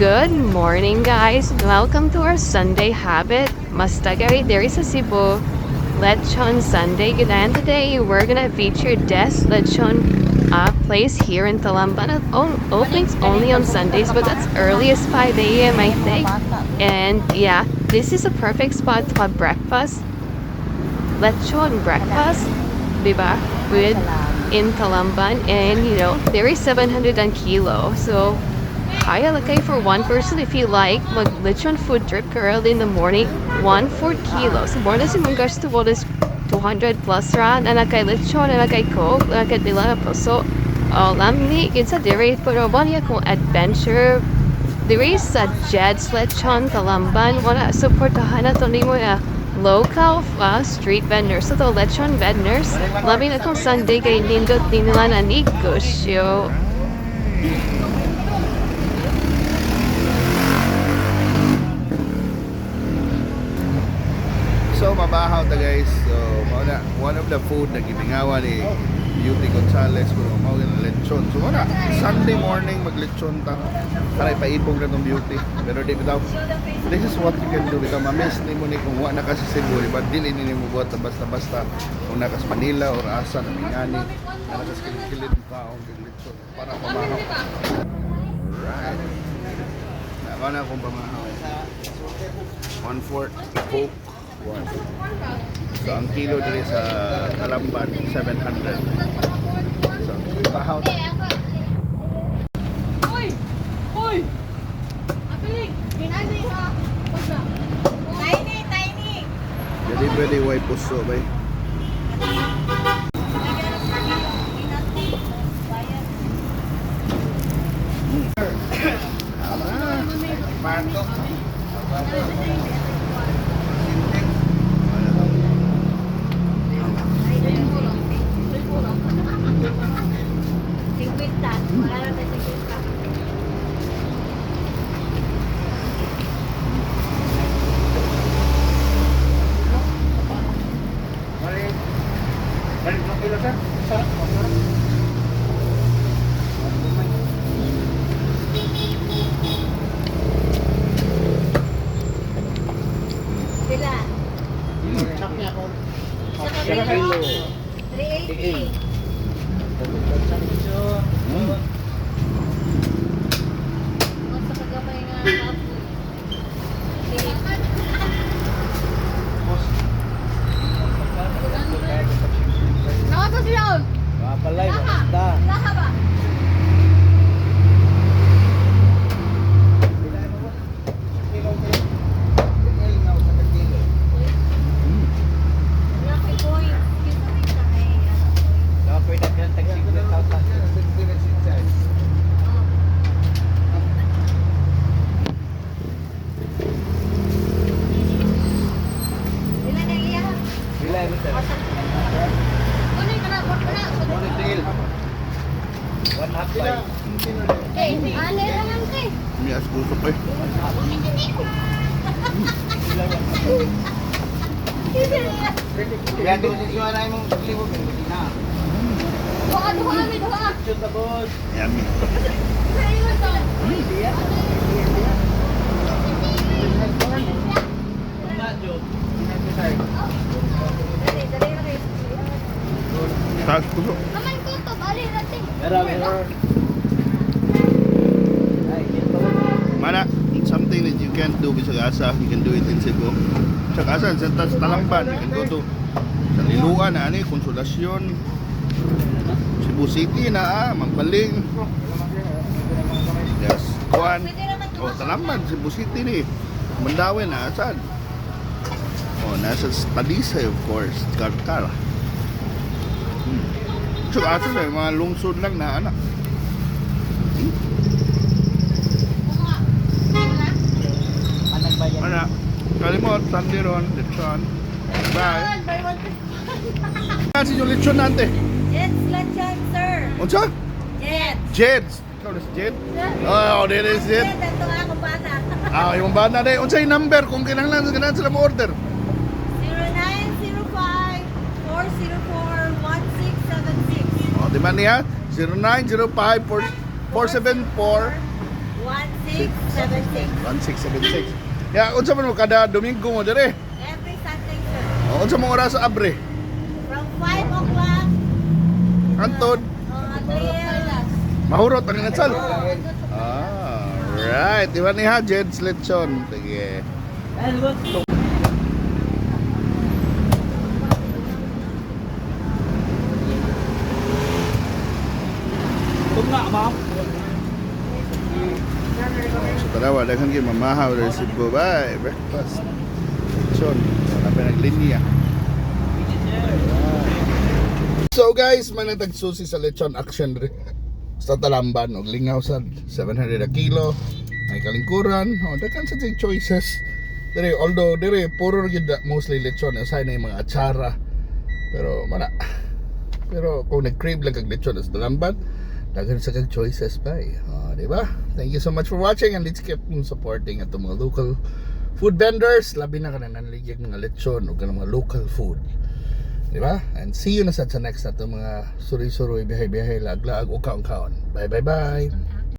Good morning, guys. Welcome to our Sunday habit. Mastagari diri sa Cebu. Lechon Sunday. And today we're gonna feature Des Lechon place here in Talamban. It opens only on Sundays, but that's early as 5 a.m. I think. And yeah, this is a perfect spot to have breakfast. Lechon breakfast, diba? With in Talamban, and there is 700 ang kilo. So kaya lakay for one person if you like mag lechon food trip ka early in the morning, 1/4 kilo. So more na si mong gasto is 200 plus ra na kay lechon, na kay Coke, na kay pila na puso. Oh, lami gid sa diri, pero niya kung adventure diri sa Jed's Lechon Talamban, wala suportahan na to nimo na local street vendors. So the lechon vendors, labi na kung Sunday kay nindot ni nila na negosyo. So mabahaw ta, guys. So mao na one of the food na gibingawa ni Beauty Gonzales kuno mao gyud ang lechon. So mao na Sunday morning maglechon ta. Para ipaibog na tong Beauty. Pero di bitaw. This is what you can do bitaw, ma-miss nimo ni kung wa na ka sa Cebu, di ba? Dili ni nimo buhat na basta-basta kung naa ka sa Manila or asa na mingani. Naa ka sa kilid-kilid kaon kag lechon para pamahaw. Right. Na mao na akong pamahaw. 1/4 Coke. One. So ang kilo diri sa Talamban 700. So bahaw ta. Hoy! Hoy! Apiling! Ginani ha! Tiny, tiny. Dili pwede way puso bay. Ah, Pato. Ano to? 50. Wala na tayo 50. Balik mo kilo, sir. Sarap. Sarap. Pila? Check niya ako. Sa kilo. 380. Sa kagamay nga kapoy. Nakata siya! Mapalay, basta. Laha ba? Wala kay point. Kita may takay, ano, point. Pila na iya? Kunin ka na! Kunin ka na! Eh, ano lang ang kay? Mias gusto ko eh. Duha, duha, may duha! Yummy. Dali, dali na kayo. Taas puso. Naman ko to, bali natin. Mana, something that you can't do bisag asa, you can do it in Cebu. Sa asa, sa tas Talamban, you can go to sa Liloan na ani, Consolacion, Cebu City na ah, Mambaling. Yes, kuan. Pwede naman Oh, Talamban, Cebu City ni. Mandaue na asan? Oh, nasa Talisay, of course, Carcar. So, asa sa mga lungsod lang na anak. Ana, kalimot, Sunday ron, lechon. Bye. Buy one, take Ano si yung lechon nante? Jets Lechon, sir. Unsa? Jets. Jeds. Ikaw na si Jed? Oh, there is it. Jet, ito ako bata. Ah, yung bana day. Unsa yung number kung kinahanglan ganahan sila mo order? 0905 404 1676. Oh, di ba niya? 0905 474 1676. 1676. 1676. Ya, unsa man mo kada Domingo mo dire? Every Sunday, sir. O, unsa mo oras sa abre? From 5 o'clock Antod, until mahurot ang inatsal. Ah, right. Di ba ni ha, Jed's Lechon. Sige. Tunga, ma'am. So tarawa, daghan kay mamahaw diri sa Cebu. Bye, breakfast. Lechon. Wala pa naglinya. So guys, manatag susi sa lechon action diri sa Talamban og lingaw sa 700 a kilo. May kalingkuran, oh, daghan sa ting choices. Diri, although diri puro ra gyud na mostly lechon, aside na yung mga atsara. Pero mana. Pero kung nag-crave lang kag lechon sa Talamban, daghan sa kag choices pa eh. Oh, di ba? Thank you so much for watching and let's keep on supporting atong mga local food vendors. Labi na kanang nanligyag mga lechon o kanang mga local food. Di ba? And see you na sad sa next nato mga suroy-suroy, bihay-bihay, laag-laag o kaon-kaon. Bye bye bye.